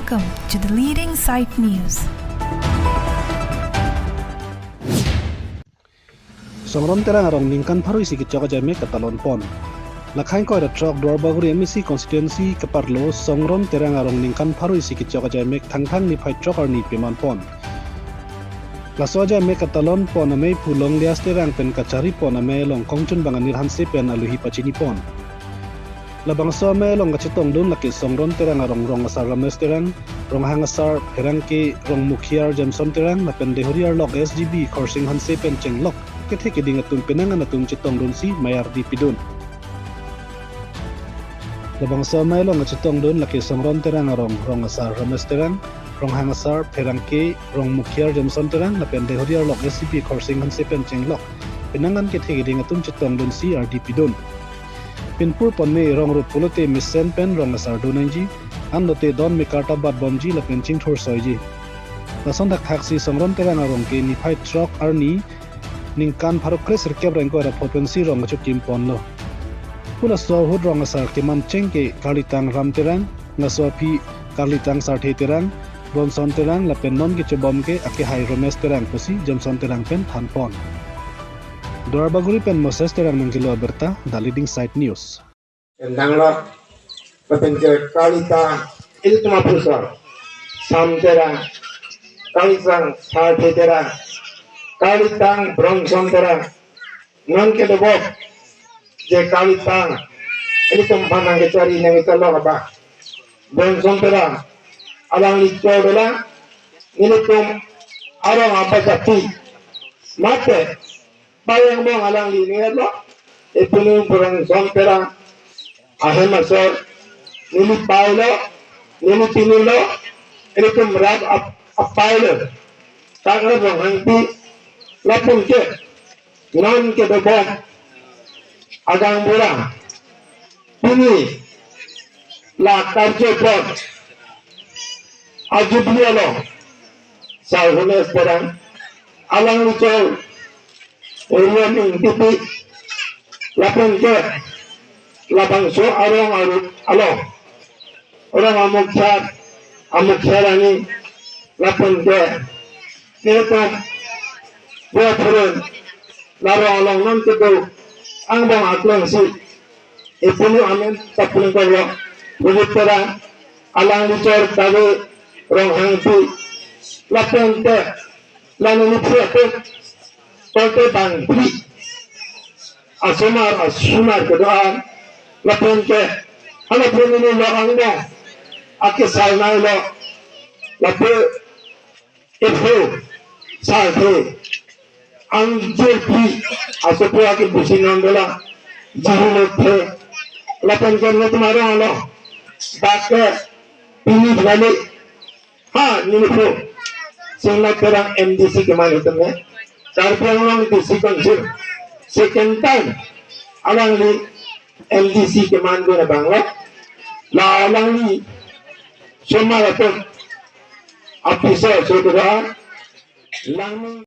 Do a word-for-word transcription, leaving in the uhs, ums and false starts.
Welcome to the leading site news. Songron Terang arong ningkan pharo isi kechok ajaimek katalon pon. Lakhai ingkoi ra throk Duarbagori M A C constituency keparlo Songron Terang arong ningkan pharo isi kechok ajaimek Thangthang niphai throk arni peman pon. Laso ajaimek katalon pon amei phu Longlias Terang pen kachari pon amei along kongchunbang Anil Hanse pen aluhi pachini pon. Labangso amei along kachetongdun lake Songron Terang arong Rong Asar Ramesh Terang, Ronghang Asar Pherangke, Rong Mukhiar Jameson Terang lapen Dehori arlok S G B Khorsing Hanse pen chenglok kethe keding atum penang an atum chetongdunsi mei ardi pidun. Labangso amei along kachetongdun lake Songron Terang arong Rong Asar Ramesh Terang, Ronghang Asar Pherangke, Rong Mukhiar Jameson Terang lapen Dehori arlok S G B Khorsing Hanse pen chenglok penang an kethe keding atum chetongdunsi ardi pidun. Pinpur ponme rong rup pulote mesen pen rong asar do nangji, anlote don mekar ta bat bomji lapen chingthur soiji. Lason thakthaksi Songron Terang arong ke niphai throk arni ningkan pharo kresirkep ra ingkoi ra pho pensi rong kachokim ponlo. Pu laso ahut rong asar keman cheng ke karlitang Ram Terang, laso aphi karlitang Sarthe Terang, Bronson Terang lapen non kechobom ke akehai Romesh Terang pusi Jameson Terang pen than pon. Duarbagori pen Moses Terang nangkelo abirta, The Leading Site News. Endang lo, lapen ke karlitang ilitum apusar, Sam Terang, karlitang Sarthe Terang, karlitang Bronson Terang, non kedobom, je karlitang ilitum aphan nangkechari nangkechalok abang Bronson Terang, alangli chor dolang, nelitum arong abang jati, mate, payang bong alangli nelo, ipunu Bronson Terang ahem asor, neli pailo, neli pinilo, ilitum rat ap-, apailo, tak rat Ronghangpi, lapen ke, non kedobom, agangbura, pini, la karjopon, ajubli alo, Sar Romesh Terang, alangli chor, Orion Ingtipi, lapen ke, labangso arong aru, alo, arong amukhiar, amukhiar ani, lapen ke, netum, dua purun, larong along non kedo, angbong aklong si, ipunu amen, tapulung koro, Bujit Terang, alangli chor kave, Ronghangpi, lapen ke, la neli phu apot, korte bangphli, asomar, asomar kedo-an, lapen ke, hala phu neli lo angbong, akesar nai lo, lapen, iphu, Sarthe, angjirpi, asopo ake busi non dolang, jihu lothe, lapen ke netum arong alo, bak ke, pini bali, ha, neli phu, Singla Terang M D C keman itum ne, Karbi Anglong D C Council, second time, alangli M D C keman do na banglo, la alangli, somar atum, officer, so dolang, langmung